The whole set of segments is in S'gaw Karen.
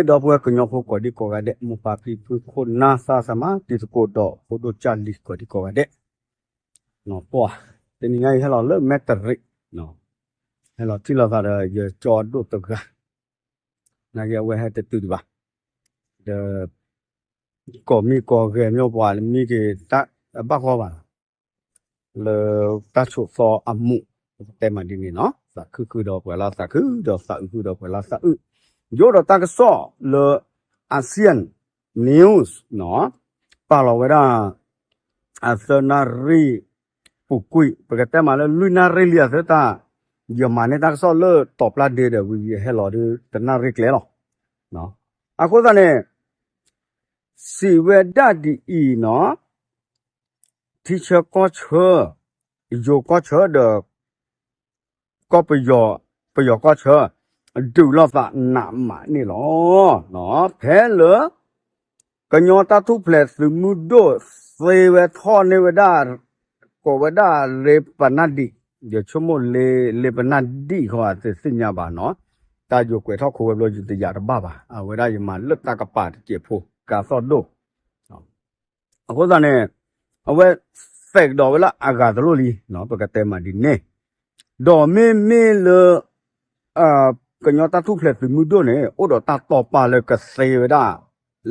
ဒီပုၢ်ဝဲၢ်ကညီဖိကိးဒံကိးဂၤဒဲး, မိၢ်ပၢ်ဖံဖုခိၣ်နၢ်သးသမါ တံၤသကိးဒီးဖိဒိၣ်ကၢ်လံၤကိးဒံကိးဂၤဒဲး, ပှၤ တနံၤညါအံၤဟဲလီၤလၢမဲတရံး ဟဲလီၤထံၣ်လိာ်သးဒီးယကၠီဒိၣ်တဂၤ, နာ်က့အဝဲဟဲတတုၤဒံးဘၣ်, ဒီး ကိးမံၤကိးဂဲၤမ့ၢ်ပှၤမံၤက့ၤတၢ်ဘၣ်ဃီဘၣ် လၢတၢ်ဆိးသီအမူး, ပကတဲမးဒ်န့ၣ်နီၤ, သးခုဃုာ်ဒီးပှၤလၢသးခုဒီးသးအုးဃုာ်ဒီးပှၤလၢသးအုး, ယအိၣ်ဒီးတၢ်ကစီၣ်လၢ Asian News နီၤ, ပာ်လီၤဝဲဒၣ် အသၢနၣ်ရံၣ်ပူၤကွံာ်, ပကတဲမးလၢလွံၢ်နၣ်ရံၣ်လံအသၢ တၢ် ယမၤန့ၢ်တၢ်ကစီၣ်လၢတီၤပျၢ်ဒ့ဒီး ဝံၤယဟဲလီၤဒုးတနၣ်ရံၣ်ကျဲလီၤ. အဃိသတးန့ၣ် စံးဝဲဒၣ်ဒ်အံၤနီၤ, ထံဆၢကီၢ်ဆၢ, ယိၤကီၢ်ဆၢဒီး ကီၢ်ပယီၤ, ပယီၤကီၢ်ဆၢ ဒုးလိာ်သးနးမးန့ၣ်လီၤ. ဖဲလၢ ကညီတၢ်ထူၣ်ဖျဲးသုးမုၢ်ဒိၣ် သ့ဝဲထီၣ်န့ၢ်ဝဲဒၣ် ကိးဝဲဒၣ်လ့ပနၢ်ဒံး, ယဆိကမိၣ်လ့ လ့ပနၢ်ဒံးဃီ တသ့ၣ်ညါဘၣ်နီၤ, တၢ်ယိၤကွဲးထီၣ်ခိဝဲဘျီယတယာ်တဘၣ်ဘၣ်, အဝဲဒၣ်ယမၤလၢတၢ်ကပၤတစဲးဖိ ကါသီၣ်ဒိၣ် အဃိသတးန့ၣ် အဝဲ သဲးကဒီးဝဲလၢအဂၤတလိၣ်လံ, ပကတဲမးဒ်န့ၣ်, ဒီးမ့မ့ၢ်လၢ ကညီတၢ်ထူၣ်ဖျဲးသုးမုၢ်ဒိၣ်န့ၣ် အိၣ်ဒီးတၢ်တိာ်ပာ်လၢကသ့ဝဲဒၣ်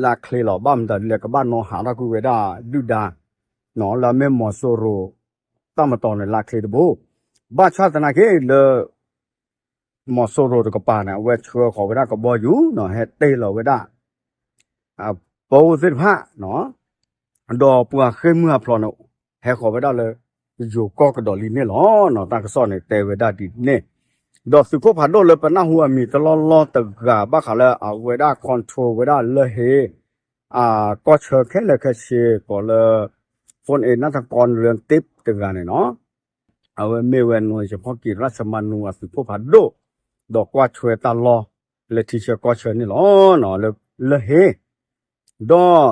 လၢချ့လီၤ, ဘၣ်မတၤဒ်လဲၣ် ကဘၣ်နီၣ်ဟးထီၣ်ကွံာ်ဝဲဒၣ်ဒုၣ်ဒါ လၢအမ့ၢ်မီၤစိရိၤ တၢ်မတီၤန့ၣ်လၢချ့တဘိ, ဘၣ်ဆၣ်သနာ်က့လၢ မီၤစိရိၤတကပၤန့ၣ် အဝဲဆှၢဃီၤဝဲဒၣ်ကဘီယူၤနီၤ, ဟဲတ့ၢ်လီၤဝဲဒၣ် အပၢသ့ၣ်တဖၣ်, ဒီးပှၤဃ့ၢ်မုၢ်ဟးဖျိးန့ၣ် ဟဲဃီၤဝဲဒၣ်လၢ ယိၤကီၢ်ကဒီးလံန့ၣ်လီၤ. တၢ်ကစီၣ်န့ၣ်တဲဝဲဒၣ်ဒ်န့ၣ်, ဒီးသုးခိၣ်ဖးဒိၣ်လၢပနၢ်ဟူအမံၤတလီၢ်လီၢ်တဂၤ ဘၣ်ဃးလၢအဝဲဒၣ် control ဝဲဒၣ်လၢဟ့ ကီၢ်ဆၢခဲလၢာ်ခဲဆ့ ကိးလၢ ဖိန့နၢ်ထကီၢ်ရၢတ့ၢ်တဂၤန့ၣ်နီၤ, အဝဲမ့ၢ်ဝဲနီၢ်ယဖီၣ်ကံၤရၣ်ၡမါနူအသုးခိၣ်ဖးဒိၣ်, ဒီးကွၢ်ထွဲတၢ်လီၢ်လၢထံဆၢကီၢ်ဆၢန့ၣ်လီၤ. လၢဟ့, ဒီး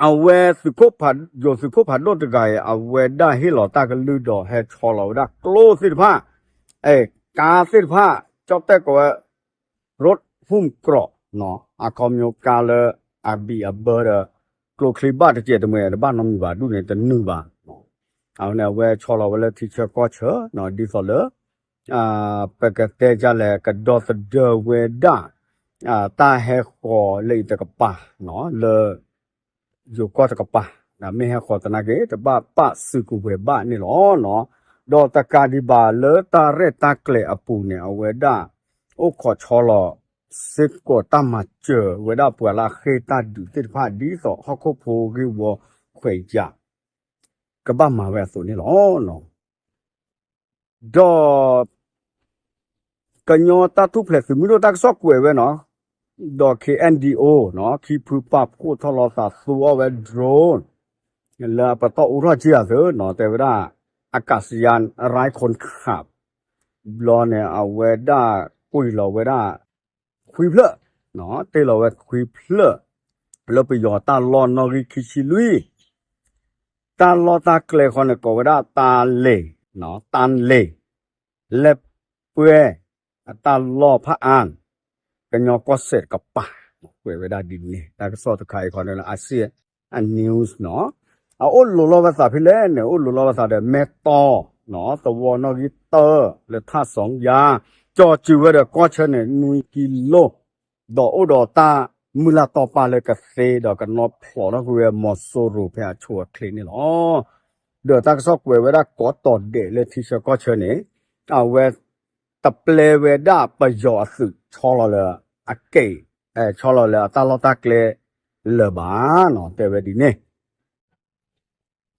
အဝဲသုးခိၣ်ဖး, ယိၤသုးခိၣ်ဖးဒိၣ်တဂၤအံၤ အဝဲဒၣ်ဟ့ၣ်လီၤတၢ်ကလုၢ်ဒီးဟဲဆီလီၤဝဲဒၣ်ကျိသ့ၣ်တဖၣ်, အဲ ကါသ့ၣ်တဖၣ်, ကၠီၣ်တဲၣ်ကိးဝဲ ရိၣ်ဟုၣ်ကရီး, အခီပညီကါလၢအဘံၣ်အဘၢဒီး ကျိချံဘၣ်တစဲးတမှဲာ် တဘၣ်နီတမံၤဘၣ် ဒူၣ်န့ၣ်တနုာ်ဘၣ်. အဝဲန့ၣ် အဝဲဆီလီၤဝဲလၢထံဆၢကီၢ်ဆၢ, ဒ်သိးလၢ ပကတဲဒ်လဲၣ် ကဒီသဒၢဝဲဒၣ် တၢ်ဟဲဃီၤလၢအံၤတကပၤ လၢ ယိၤကီၢ်တကပၤ, မ့ၢ်ဟဲဃီၤသနာ်က့ တဘၣ်ပာ်စုကဝဲၤဘၣ်န့ၣ်လီၤ. ဒီးတကးဒံးဘၣ်လၢတၢ်ရဲၣ်တၢ်ကျဲၤအပူၤန့ၣ် အဝဲဒၣ် အိၣ်ခိးဆီလီၤစ့ၢ်ကီးတၢ်မၤစၢၤဝဲဒၣ်ပှၤလၢအဃ့ၢ်တၢ်ဒုးသ့ၣ်တဖၣ် ဒ်သိးဟီၣ်ခိၣ်ဖိဂ့ၢ်ဝီခွဲးယာ် ကဘၣ်မၤဝဲအသိးန့ၣ်လီၤ. ဒီး ကညီတၢ်ထူၣ်ဖျဲးသုးမုၢ်ဒိၣ်တၢ်ကစီၣ်ကွဲးဝဲနီၤ, ဒီး ခ့ၣ်အဲၣ်ဒံၣ်အိၣ် ခံဖုပာ်ဖှိၣ်ထီၣ်လီၤသးသူအီၤဝဲ drone လၢအပတီၢ်အူထီၣ်က့အသုးနီၤ, တဲဝဲဒၣ် အကးစယါ ရၢၣ်ခိၣ်ခး ဘျီန့ၣ် အဝဲဒၣ်ကွံာ်လီၤဝဲဒၣ် ခွံဖျၢၣ်, တ့ၢ်လီၤဝဲခွံဖျၢၣ် လၢပယီၤတၢ်လီၢ်နီၣ်ဂံၢ်ခံဆံလွံၢ်, တၢ်လီၢ်တၢ်ကျဲဃီန့ၣ် ကိးဝဲဒၣ်တၢ်လ့ၤ, တၢ်လ့ၤ, လဲၣ်ပှဲၤ, အတၢ်လီၢ်ဖးအါ, ကညီကီၢ်စဲၣ်တကပၤ, ကွဲးဝဲဒၣ်ဒ်န့ၣ် တၢ်ကစီၣ်တခါအံၤခီန့ၣ်လၢ Asian News နီၤ, အအိၣ်လိၤလီၤဝဲသးဖဲလဲၣ်န့ၣ် အိၣ်လိၤလီၤဝဲသးဒီးမဲၢ်တီၢ်, သဝီနီၣ်ဂံၢ်တၢ လၢထၣ်စီၤယါ, ကၠီၤစုၤဝဲဒီးကီၢ်ဆၢန့ၣ် နွံကံလိ ဒီးအိၣ်ဒီးတၢ်မုၢ်လၢ်တီပာ်လၢကသ့ဒီးကနီၣ်ဖျိးထီၣ်ကွံာ်ဝဲမီၤစိရိၤဖဲအဆိအချ့န့ၣ်လီၤ. ဒီးတၢ်ကစီၣ်ကွဲးဝဲဒၣ်ကိးတီၤဒဲးလၢထံဆၢကီၢ်ဆၢန့ၣ် အဝဲ တပျဲဝဲဒၣ်ပယီၤအသုးဆီလီၤလၢအက့ၢ်, ဆီလီၤလၢအတၢ်လီၢ်တၢ်ကျဲလၢၤဘၣ်နီၤ တဲဝဲဒ်န့ၣ်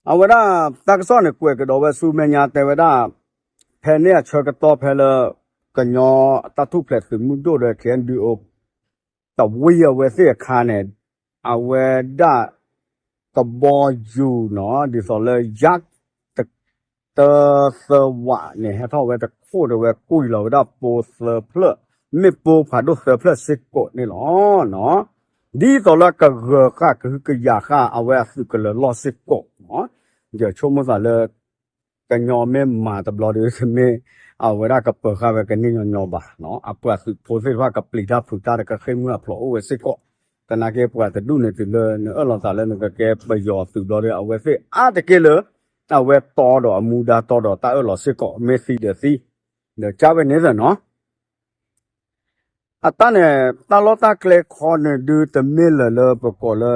အဝဲဒၣ်တၢ်ကစီၣ်န့ၣ် ကွဲးကဒီးဝဲဆူမဲာ်ညါတဲဝဲဒၣ် ဖဲန့ၣ်အဆၢကတီၢ်ဖဲလၢ ကညီတၢ်ထူၣ်ဖျဲးသုးမုၢ်ဒိၣ်ဒီး ခ့ၣ်အဲၣ်ဒံၣ်အိၣ် တဝံၤအဝဲသ့ၣ်အခါန့ၣ် အဝဲဒၣ် ကဘီယူၤနီၤ ဒ်သိးလၢယၣ် တၢသၢဝးန့ၣ် ဟဲထီၣ်ဝဲတခိၣ်ဒီးဝဲကွံာ်လီၤဝဲဒၣ်ပိသၢဖျၢၣ်, မ့ၢ်ပိဖးဒိၣ်သၢဖျၢၣ်စ့ၢ်ကီးန့ၣ်လီၤ. ဒ်သိးလၢကဂၢၤဃာ်ကဟုကယာ်ဃာ်အဝဲအသုးကလၢၤလီၢ်စ့ၢ်ကီး, ယဆိကမိၣ်သးလၢ ကညီမ့ၢ်မၤတဘျီဒီး တမ့ၢ်အဝဲဒၣ်ကပၢၤဃာ်ဝဲကန့ၢ်ညီညီဘၣ်, အပှၤသုးဖိသ့ၣ်တဖၣ်ကပျံၤတၢ်ဖုးတၢ်ဒီးကဃ့ၢ်မုၢ်အဖျိးအိၣ်ဝဲစ့ၢ်ကီး, သနာ်က့ပှၤတဒူၣ်န့ၣ်တုၤလၢနအၢၣ်လီၤသးလၢနကကဲပယီၤသုးဘျီဒီး အဝဲသ့ၣ်အါတက့ၢ်လၢ အဝဲတီဒီးအမူဒါတီဒီးတၢ်အၢၣ်လီၤစ့ၢ်ကီး မ့ၢ်သံဒီးသံ, ဒီးကၢ်ဝဲန့ၣ်သနီၤ အတၢ်န့ၣ် တၢ်လီၢ်တၢ်ကျဲခီန့ၣ်ဒုးတမ့ၢ်လၢၤလၢပကိးလၢ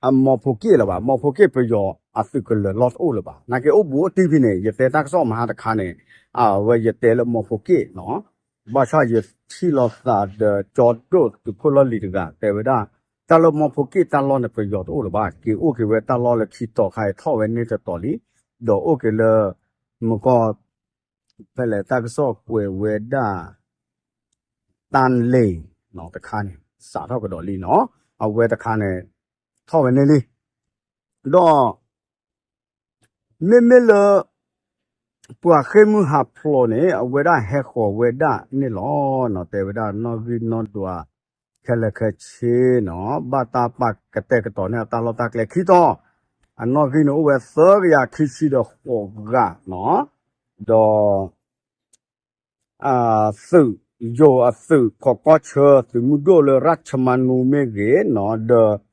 အမီဖိက့ၣ်လၢၤဘၣ်, မီဖိက့ၣ်ပယီၤအသုးကလၢၤလီၢ်တအိၣ်လၢၤဘၣ်, နာ်က့အိၣ်ဘူးအိၣ်တံၢ်ဖဲန့ၣ် ယတဲတၢ်ကစီၣ်မဟါတခါန့ၣ်, အဝဲယတဲလၢမီဖိက့ၣ်နီၤ, ဘၣ်ဆၣ်ယထံၣ်လိာ်သးဒီးကၠီဒိၣ်သုးခိၣ်လီၢ်လံၤတဂၤ တဲဝဲဒၣ်, တၢ်လၢမီဖိက့ၣ်တၢ်လီၢ်န့ၣ် ပယီၤတအိၣ်လၢၤဘၣ်, က့ၤအိၣ်က့ၤဝဲတၢ်လီၢ်လၢခံတီၤခါအံၤထီၣ်ဝဲန့ၢ်တတီၤလံ, ဒီးအိၣ်က့ၤလၢ မကီၢ် ဖဲလဲၣ်တၢ်ကစီၣ်ကွဲးဝဲဒၣ် တၢ်လ့ၣ်နီၤတခါန့ၣ် စးထီၣ်ကဒီးလံနီၤ, အဝဲတခါန့ၣ် ထီၣ်ဝဲန့ၣ်လံ, ဒီး မ့မ့ၢ်လၢ ပှၤဃ့ၢ်မုၢ်ဟးဖျိးန့ၣ် အဝဲဒၣ်ဟဲဃီၤဝဲဒၣ်န့ၣ်လီၤနီၤ, တဲဝဲဒၣ်နီၣ်ဂံၢ်နီၣ်ဒွး ခဲလၢာ်ခဲဆ့နီၤ, ဘၣ်တၢ်ပာ်ကတဲာ်ကတီၤန့ၢ်အတၢ်လီၢ်တၢ်ကျဲခံတီၤ, အနီၣ်ဂံၢ်န့ၣ်အိၣ်ဝဲသၢကယၤခံဆံဒီးဃိးဂၤနီၤ, ဒီး သုးယိၤအသုးခီၣ်ကီၢ်ဆၢ သုးမုၢ်ဒိၣ်လၢရၣ်ခၠမၤနူမ့ၢ်ဂ့ၤနီၤ, ဒီး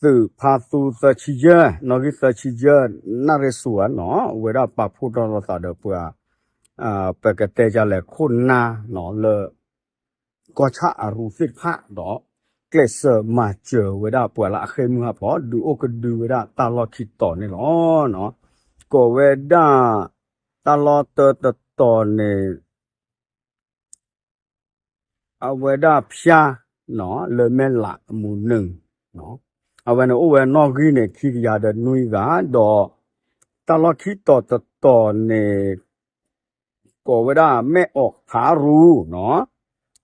သုးဖါသူသၢဆံယဲၢ် နီၣ်ဂံၢ်သၢဆံယဲၢ် နၣ်ရ့ၣ်စူၤနီၤ, အဝဲဒၣ်ပာ်ဖှိၣ်ထီၣ်လိာ်သးဒီးပှၤ ပကတဲဒ်လဲၣ် ခိၣ်နၢ်နီၤ လၢ ကီၢ်ဆၣ်အရူသ့ၣ်တဖၣ်ဒီး ကျဲးစၢးမၤစၢၤဝဲဒၣ်ပှၤလၢအဃ့ၢ်မုၢ်ဟးဖျိး ဒုးအိၣ်ကဒုဝဲဒၣ်တၢ်လီၢ်ခံတီၤန့ၣ်လီၤ. ကိးဝဲဒၣ် တၢ်လီၢ်တၢတတီၤန့ၣ် အဝဲဒၣ်ဖၠါ လၢမဲၢ်လးအမုၢ်နုာ် အဝဲန့ၣ်အိၣ်ဝဲနီၣ်ဂံၢ်န့ၣ် ခံကယၤဒီးနွံဂၤဒီး တၢ်လီၢ်ခံတီၤတတီၤန့ၣ် ကိးဝဲဒၣ်မဲၢ်အီၣ်ခးရူနီၤ,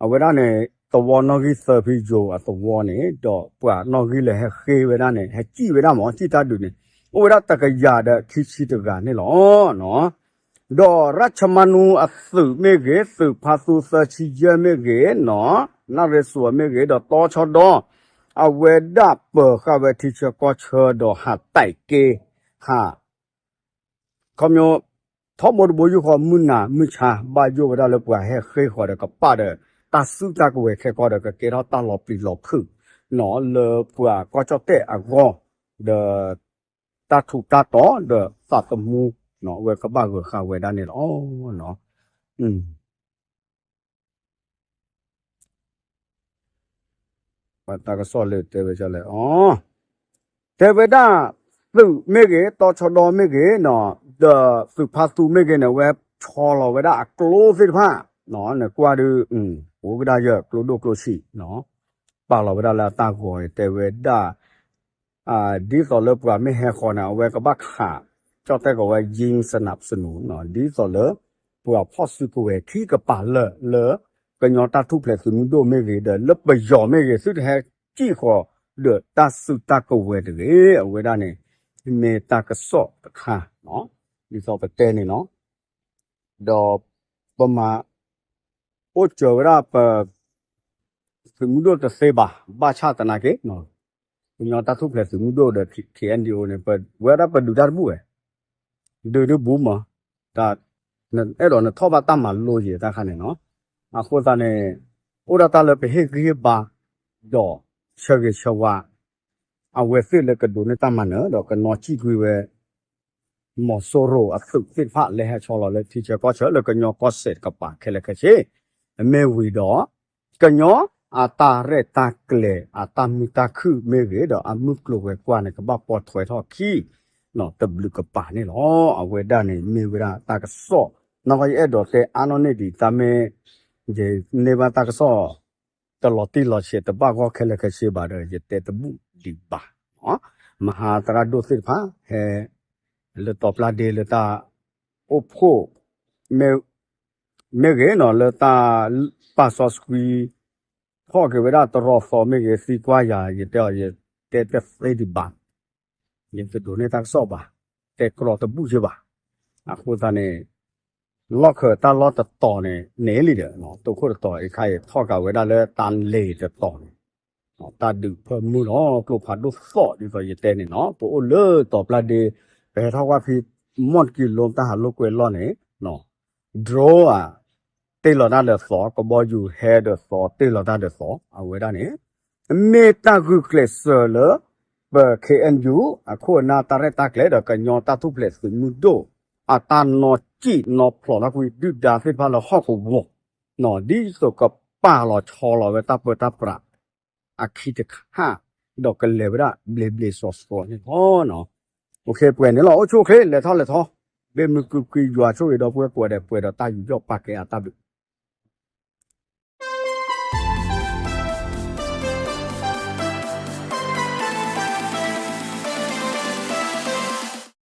အဝဲဒၣ်န့ၣ် သဝီနီၣ်ဂံၢ်သၢဖဲယိၤအသဝီန့ၣ် ဒီးပှၤနီၣ်ဂံၢ်လၢဟဲဃ့ဝဲဒၣ်န့ၣ် ဟဲစံၣ်ဝဲဒၣ်မ့ၢ် စံၣ်တၢ်ဒုးန့ၣ် အိၣ်ဝဲဒၣ်တကယၤဒီးခံဆံတဂၤန့ၣ်လီၤ. ဒီးရၣ်ခၠမၤနူအသုးမ့ၢ်ဂ့ၤ သုးဖါသူသၢဆံယဲၢ်မ့ၢ်ဂ့ၤနီၤ, နၣ်ရ့ၣ်စူၤမ့ၢ်ဂ့ၤ ဒီးတီဆၢဒီ အဝဲဒၣ်ပၢၤဃာ်ဝဲထံဆၢကီၢ်ဆၢဒီးဟးတဲာ်က့ၤ ဟး ခီဖျိ ထီဘိတဘိယူၢ်ဃီမုၢ်နၤမုၢ်ဆါ ဘၣ်ယိၣ်ဝဲဒၣ်လၢပှၤဟဲဃ့ဃီၤဒီးကပာ်ဒီး တၢ်စုတၢ်ကဝဲၤခဲကီၢ်ဒီး ကကဲထီၣ်တၢ်လီၤပျံၤလီၤဖုးနီၤ လၢပှၤကီၢ်ကၠီၣ်တဲၣ်အဂီၢ် ဒီး တၢ်ထူးတၢ်တီၤဒီးသးသမူနီၤ အဝဲကဘၣ်ဂၢၤဃာ်ဝဲဒၣ်န့ၣ်လီၤ. ပတၢ်ကစီၣ်လၢတဲဝဲဒ်လဲၣ်အီၤ, တဲဝဲဒၣ် သုးမ့ၢ်ဂ့ၤ တီဆၢဒီမ့ၢ်ဂ့ၤနီၤ, ဒီးသုးဖါသူမ့ၢ်ဂ့ၤန့ၣ် အဝဲဆီလီၤဝဲဒၣ်အကျိသ့ၣ်တဖၣ်, နကွၢ်ဒုး အိၣ်ကဒါယၢ်ကျိဒိၣ်ကျိဆံး, ပာ်လီၤဝဲဒၣ်လၢအတၢ်ဂီၤ တဲဝဲဒၣ် ဒ်သိးလၢပှၤမ့ၢ်ဟဲဃီၤန့ၣ် အဝဲကဘၣ်ခး ကၠီၣ်တဲၣ်ကီးဝဲ ယံစနၢးစနူ ဒ်သိးလၢ ပှၤဖီၣ်စုကဝဲၤခံကပၤလၢာ်လၢ ကညီတၢ်ထူၣ်ဖျဲးသုးမုၢ်ဒိၣ်မ့ၢ်ဂ့ၤ ဒီးလၢပယီၤမ့ၢ်ဂ့ၤ သုတဟဲစံၣ်ဃီၤဒီးတၢ်စုတၢ်ကဝဲၤတဂ့ၤ အဝဲဒၣ်န့ၣ် မ့ၢ်တၢ်ကစီၣ်တခါ ဒ်သိးပတဲန့ၣ်လီၤ. ဒီးပမၤ အိၣ်စၢၤဝဲဒၣ်ပ သုးမုၢ်ဒိၣ်တသ့ဘၣ် ဘၣ်ဆၣ်သနာ်က့ ကညီတၢ်ထူၣ်ဖျဲးသုးမုၢ်ဒိၣ်ဒီး ခ့ၣ်အဲၣ်ယူၣ်အိၣ်န့ၣ် ပဝဲဒၣ်ပဒုးတၢ်တဘူၣ်ဝဲ ဒုးတဘူၣ်မး တၢ် အဲၣ်ဒိးနထီၣ်ဘၣ်တၢ်မၤလိယံၤတၢ်ခါန့ၣ်နီၤ အဃိသတးန့ၣ် အိၣ်ဒၣ်တၢ်လၢပဟ့ၣ်ဂံၢ်ဟ့ၣ်ဘါ ဒီးဆၢဂ့ၤဆၢဝါ အဝဲသ့ၣ်လၢကဒိးန့ၢ်တၢ်မၤနၢၤ ဒီးကနီၣ်စံၣ်ကွံာ်ဝဲ မီၤစိရိၤအသုးသ့ၣ်တဖၣ်လၢဟဲဆီလီၤလၢထံဆၢကီၢ်ဆၢလၢကညီကီၢ်စဲၣ်တကပၤခဲလၢာ်ခဲဆ့ အမ့ၢ်ဝံၤဒီး ကညီအတၢ်ရဲၣ်တၢ်ကျဲၤအတၢ်မုာ်တၢ်ခုၣ်မ့ၢ်ဂ့ၤ ဒီးအမုၢ်ကျိၤဝဲၤကွာ်န့ၣ် ကဘၣ်ပိာ်ထွဲထီၣ်ခံ တဘျုးကပၤန့ၣ်လီၤ. အဝဲဒၣ်န့ၣ်မ့ၢ်ဝဲဒၣ်တၢ်ကစီၣ် နီၢ်ကီၢ်ယအဲၣ်ဒိးတဲအါနီၢ်န့ၢ်ဒံးတၢ်မ့ၢ် ယန့ၢ်ဘၣ်တၢ်ကစီၣ် တလီၤတံၢ်လီၤဆဲးတဘၣ်ဂီၢ်ခဲလၢာ်ခဲဆ့ဘၣ်ဒီး ယတဲတဘူၣ်ဒံးဘၣ်. မဟါသရၣ်ဒိၣ်သ့ၣ်တဖၣ် ဟဲ လၢတီၤပျၢ်ဒ့လၢတၢ်အိၣ်ဖှိၣ် မ့ၢ်ဂ့ၤနီၤ လၢတၢ်ပာ်စီဆှံ ဖီၣ်က့ၤဝဲဒၣ်တရီသီမ့ၢ်ဂ့ၤ သံကွၢ်ယၤ ယတဲအီၤ ယတဲတသ့ဒံးဘၣ် ယတဒိးန့ၢ်တၢ်ကစီၣ်ဘၣ် တဲကြီတဘူၣ်ယဘၣ်. အဃိသတးန့ၣ် လီၢ်ခၢၣ်တၢ်လီၢ်တတီၤန့ၣ် န့ၣ်လံဒီး တိခိၣ်တတီၤ အခါအံၤထီၣ်ကးဝဲဒၣ်လၢတၢ်လ့ၤတတီၤန့ၣ် တၢ်ဒုးဖၢမုၢ်လီၤ ကျိဖးဒိၣ်သီၣ်ဒ်သိးယတဲန့ၣ်နီၤ ပအိၣ်လၢတီၤပျၢ်ဒ့ ပဟဲထီၣ်ကွၢ်ဖံ မီၣ်တကံလိတၢ်ဟးလိာ်ကွဲလီၢ်န့ၣ် drone ဧါ တ့ၢ်လီၤတၢ်ဒီးသီ, ကဘီယူၤဟဲဒီးသီ, တ့ၢ်လီၤတၢ်ဒီးသီ, အဝဲဒၣ်န့ၣ် မ့ၢ်တၢ်ဂုာ်ကျဲးစၢးလၢ ပ ခ့ၣ်အဲၣ်ယူၣ် အခိၣ်အနၢ်တၢ်ရဲၣ်တၢ်ကျဲၤဒီးကညီတၢ်ထူၣ်ဖျဲးသုးမုၢ်ဒိၣ် အတၢ်နီၣ်စံၣ်နီၣ်ဖျိးထီၣ်ကွံာ်ဒုၣ်ဒါသ့ၣ်တဖၣ်လၢဟီၣ်ကဝီၤ ဒ်သိးကပာ်လီၤဆီလီၤဝဲတၢ်ပၢတၢ်ပြး အခံတခါ ဒီးကလဲၤဝဲဒၣ်ဘျ့ဘျ့စီၤစီၤန့ၣ်လီၤ. ပှဲၤန့ၣ်လီၤ. အိၣ်ဆူၣ်အိၣ်ချ့ လဲၤထီၣ်လဲၤထီ, ဘၣ်မုာ်က့ၤကွံာ် ယွၤဆိၣ်ဂ့ၤဒီပုၢ်ဝဲၢ်ကိးဂၤဒဲး ပှဲၤဒီးတၢ်ယူးယီၣ်ပာ်ကဲအတၢ်ဘျုး